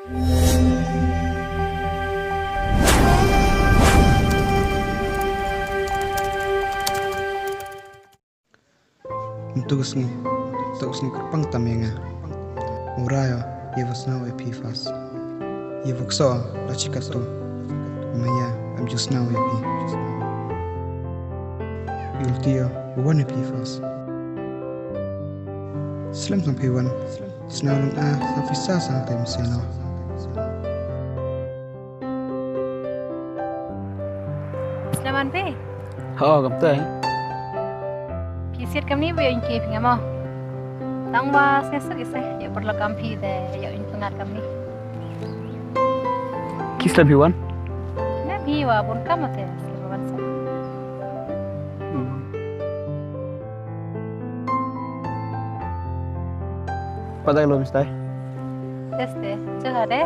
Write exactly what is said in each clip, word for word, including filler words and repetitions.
Ntu ka sngi, ntu ka sngi kyrpang tam ya nga. Ura ya, ya wa sñiaw ya phi Fas. Ya wa kso, la chi katu. Maya, em ju sñiaw ya phi. Yul ti ya, wan ya phi Fas. Slem sang phi wan. Sñiaw lang a, sa phi sa sang te mynsiem no. Slem an phi? Ho, kam te. Phi siat kamni wa yoh ki phi nga mo. Tang wa sñiaw suk i se, yoh pyrlok kam phi te, yoh in pyngat kamni. Ki slem phi wan? Slem phi wa bun kam te, slem wan sa. Hmm. Patai lo, mister. Este, chaha de.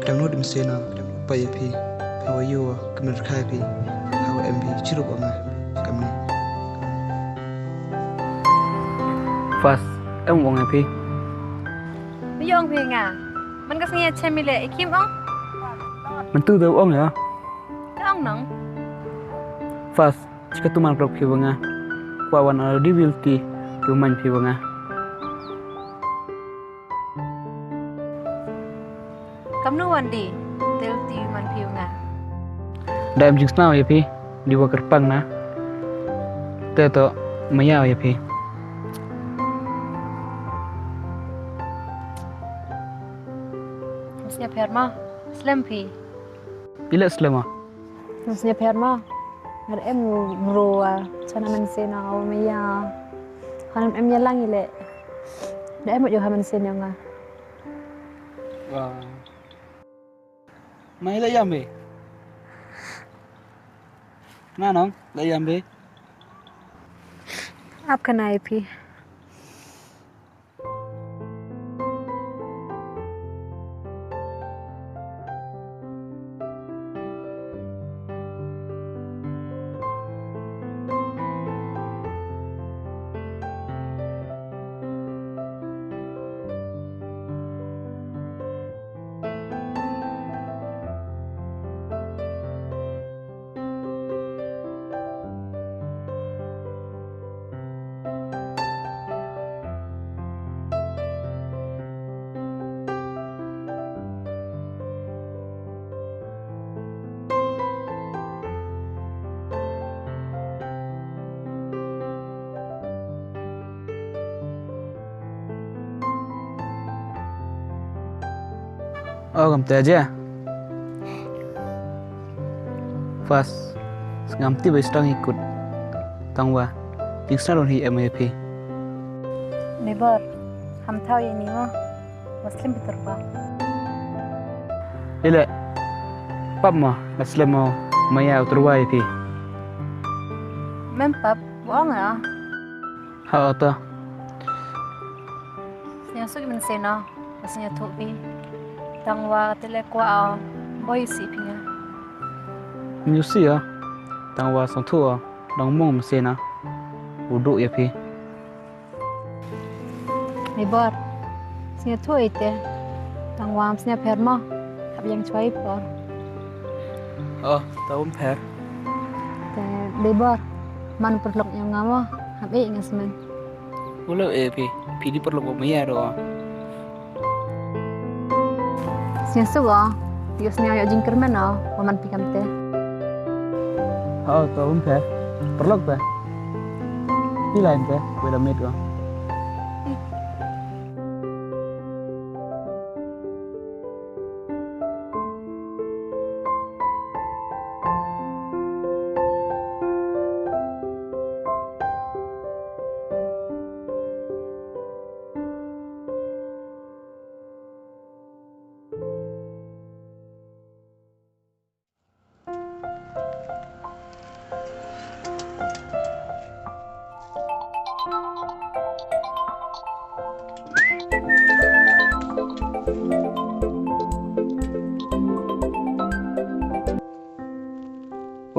Kdang no dim sena, pa ya phi, hawa yo, kamar khai phi, hawa em phi, chirup ong nga, kamni. Fas, em ong ya phi. Yong phi nga. Man ka sngi ya chem ile, i kim ong? Man tu da ong ya. Te ong nong. Fas, chi katu man pyrlok phi wa nga. Kwah wan o di wil ti, tu man phi wa nga. Kamnu wan di, te u ti man phi wa nga. Da em jingsñiaw ya phi, di wa kyrpang na. Te to, maya ya phi. Sñiaw pher ma, slem phi. Ile slem ma. Sñiaw pher ma. Ngar em u bro wa, chana man sena, o maya. Hanam em ya lang ile. Da em u yo ha man sena nga. Wa. Ma ile yam be. Na nong, ile yam be. Ap ka nai phi. O, kam te ja. Fas, ngam tip wa i sdang i kut. Tang wa, jingsñiaw hi em ya phi. Neighbor, ham thaw ya ni mo, wa slem phi tyrwa. Ile, pap mo, wa slem mo, maya u tyrwa ya phi. Mem pap, wa ong ya. Ha, o to. Sñiaw suk i man sena, sñiaw thoh phi. Tang wa te le kwah o, boi si phi nga. Nyu si ya, tang wa sñiaw thoh o, dang mong man sena, u du ya phi. Neighbor, sñiaw thoh i te, tang wa sñiaw pher mo, hap yang chwa i por. O, to um pher. Te, neighbor, man pyrlok yong nga mo, hap e nga smen. Ulo e phi, phi di pyrlok wa maya ro. Sñiaw suk o, yoh sñiaw yoh jingkyrmen o, wa man phi kam te. Ha, to um pher. Pyrlok te. Phi line te, wa da mit o.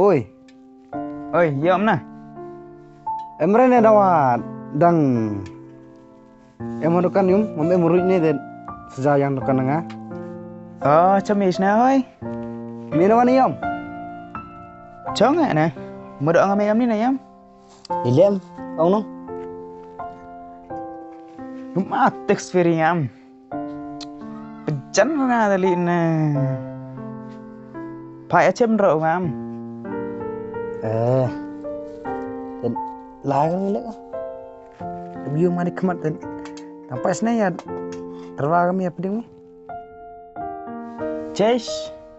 Oi. Oi, yom na. Em re ne dawa dang. Em dukan yum, mam em ruit ne de. Saja yang dukan nga. Oh, chami isna oi. Mina wani yum. Chong ne. Mudo nga me yam ni na yam. Ilem, ong nong. Yum a text feri yam. Pejan nga dali ne. Pa ya chem ro ngam. Eh. Den la ka mi le ka. Dem yu ma di khmat den. Tang pas ne ya. Terwa ka mi ya peding mi. Chesh,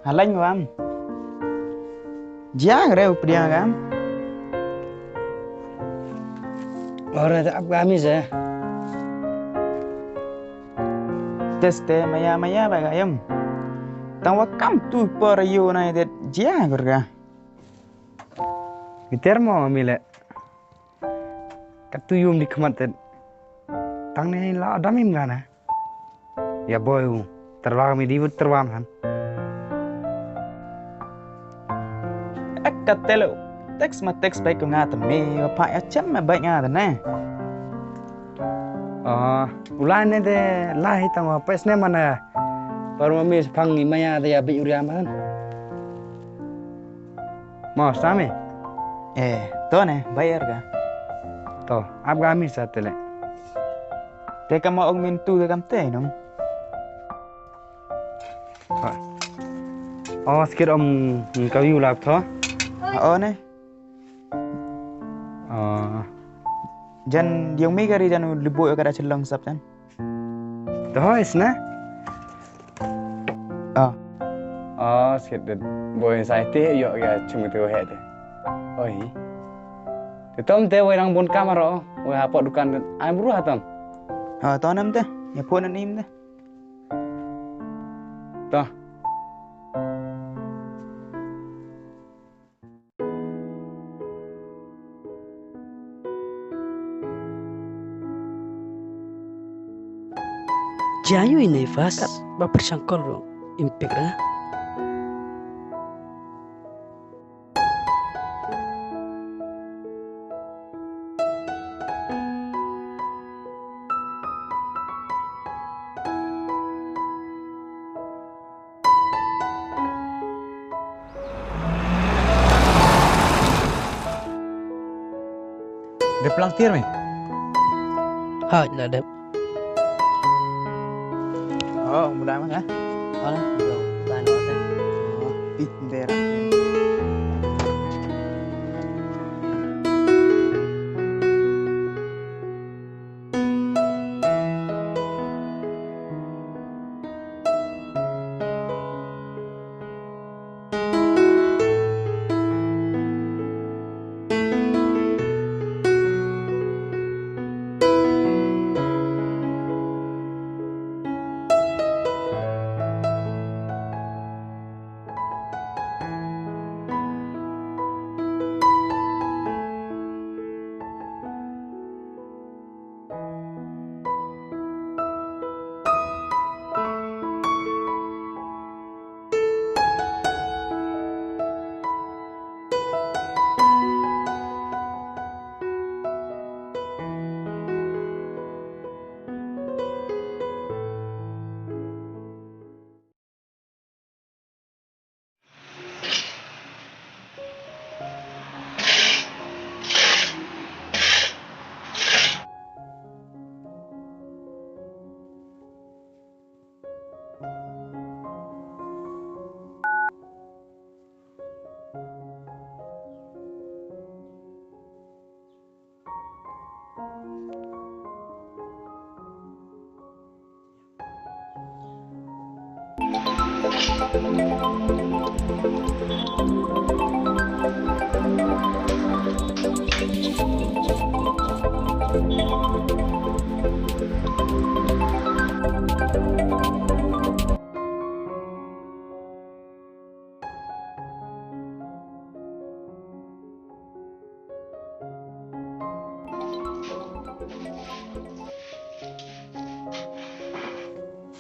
halang wam. Jia ngre u peding ngam. Ora ta ap ka mi se. Teste maya maya ba ga yam. Tang wa kam tu por yu na det jia gurga. Biter mo mi le. Ka tu yum di khmat te. Tang ne la adam im gana. Ya boy u. Terwa mi di wut terwa han. Ek ka telo. Text ma text baik ko nga te me. Wa pa ya chem ma baik nga te ne. Ah, ulai ne de lai tang wa pes ne mana. Baru mami sepang i maya de ya bi uriam han. Mo, sami? Eh, to ne, bayar ka? To, ap ka mi sa tele. Te ka mo ong min tu de kam te, nong? Oh, skit om ka yu lap tho? Oh, ne. Oh. Jan, diong mi kari jan u libu ka da chelong sap jan. Te hoi sna. Ah. Ah, skit de boy sai te yo ya chung te he te. Oi. Te tom te wei rang bun kamera, wei hapo dukan te. Ai bru hatam. Ah, to nam te. Ya phone nim te. To. Jayu i nei fas ba persangkol ro impik ra. Dep lang tiar mi? Ha, la dep. Oh, muda mah, ha? Ala, muda mah, ha? Oh, ih, berak.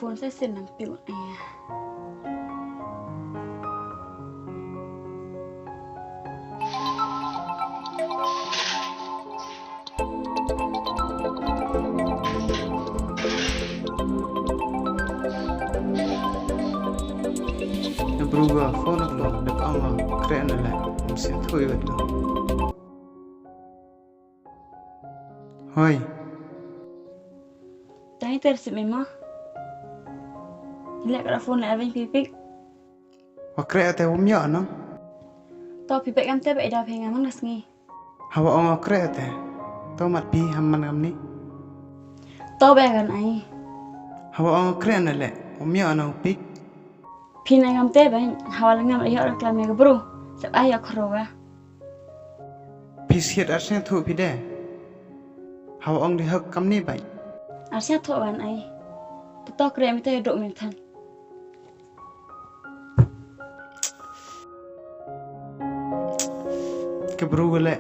Phone sa sin nang piu ne. Wa phone ko, da ka ong wa kre na le, ym sngewthuh i wa tu. Hoi. Tang i ter sip me ma. Le ka phone le arwin phi pick. Wa kre te wym yoh no. To phi pick kamte ba i daw phi nga man ka sngi. Hawa ong o kre te. To mat phi ham man kamni. To ba kan ai. Hawa ong o kre na le. Wym yoh no pick. Phi na kamte ba, hawa la ngam yoh ra klam ya ka bru. Sep ai yoh khro ga. Phi siat ar sngewthuh phi de. Hawa ong di hok kamni ba. Ar sngewthuh ban ai. To to kre mi te dok mi than. Ka bru ka le.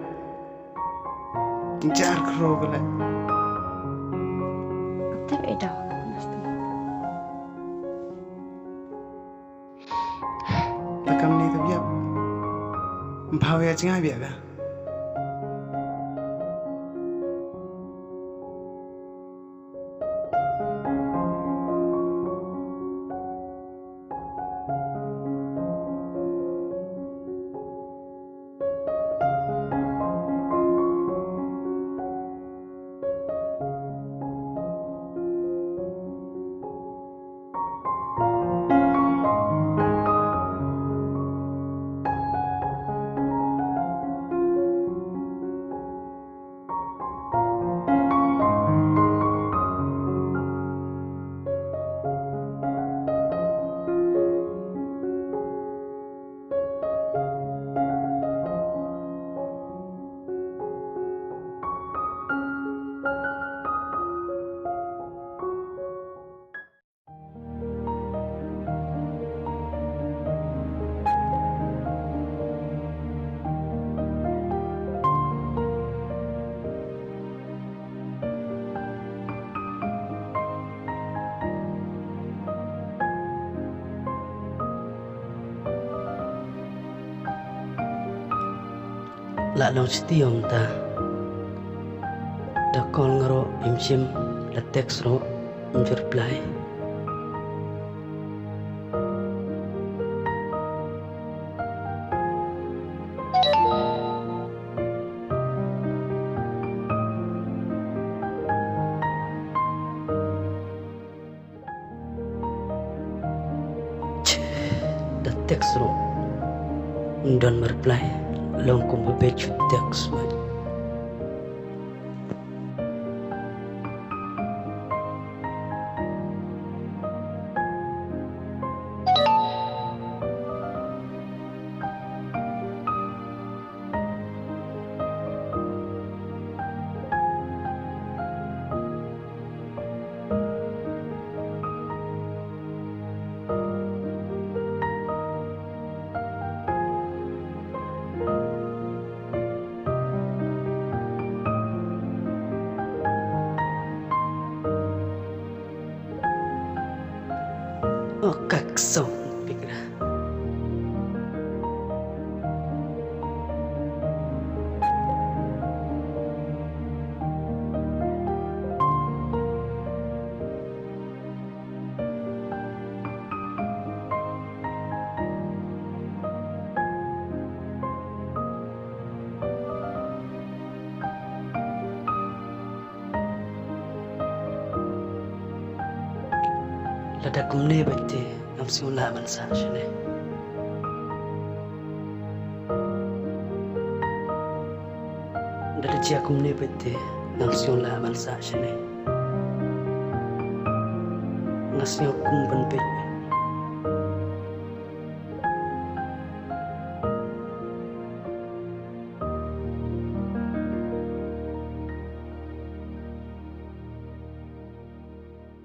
Jar khro ka le. Te e daw. Ta kamni ta biap. Mphaw ya chinga biap ya. La long chiti ong ta. Da call nga ro im shim, da text ro im reply. Ch, da text ro. Ym don reply. Long kum ba beit text ba. O kak song pikra. Lada kumne bait te, ngam sngewlah ban sah shane. Lada jia kumne bait te, ngam sngewlah ban sah shane. Nga sngew kum ban bait.